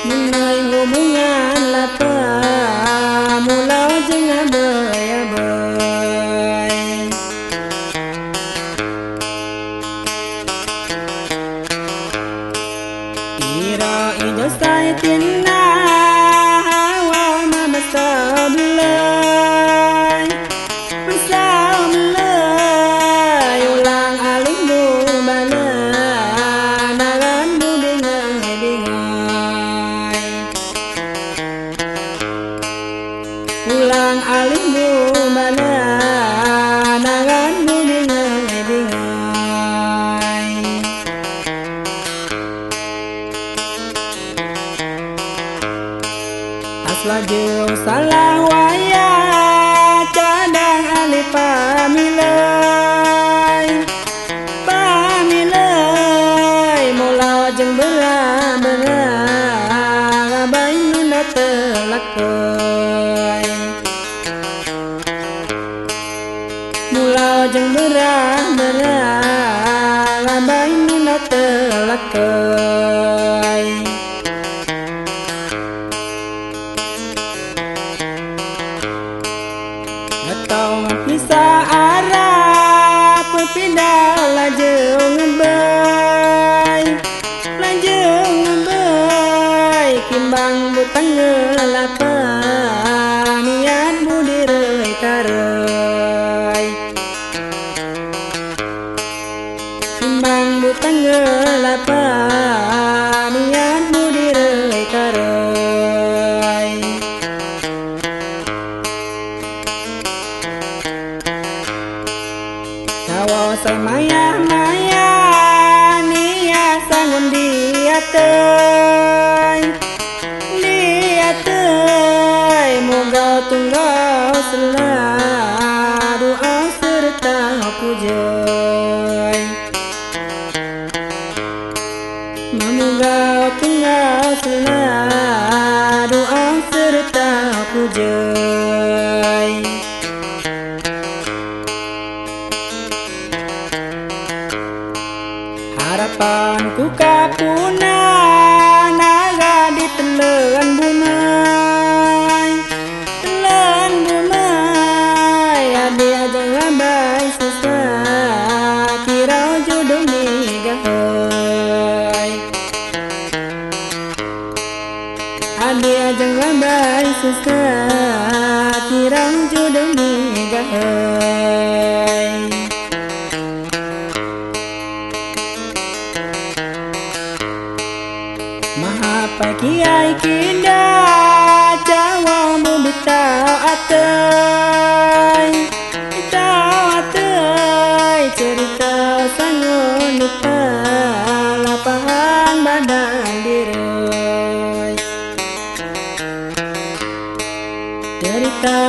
Mengenai hubungan lapa mulau jeung abai-abai. Ira ijo sai tina hawa mamasabelai, masabelai ulang aling bu bala naran bu bingai bingai. Ulang aling bu bala naran bu bingai bingai. Laju salah waya cadang ali pamilai, pamilai mula jeung bera-bera rabai nuna telakai. Mula jeung bera-bera rabai nuna telakai. Tong bisa arah pepindah lajeng ngebai, lajeng ngebai kimbang butang ngelapa niat budirai tarai. Kimbang butang ngelapa niat budirai tarai. Sai maya maya nia sangun dia tei, dia tei moga tunggal selalu doa serta pujai. Moga tunggal selalu doa serta pujai. Harapanku kapuna naga di telan bunai, telan bunai adi ajang abai susah kira jodoh nigahai. Adi ajang abai susah kira jodoh nigahai. Mahapa kiai kinda jawa bubita atai, ita atai cerita sangun lupa lapangan badan dirai. Cerita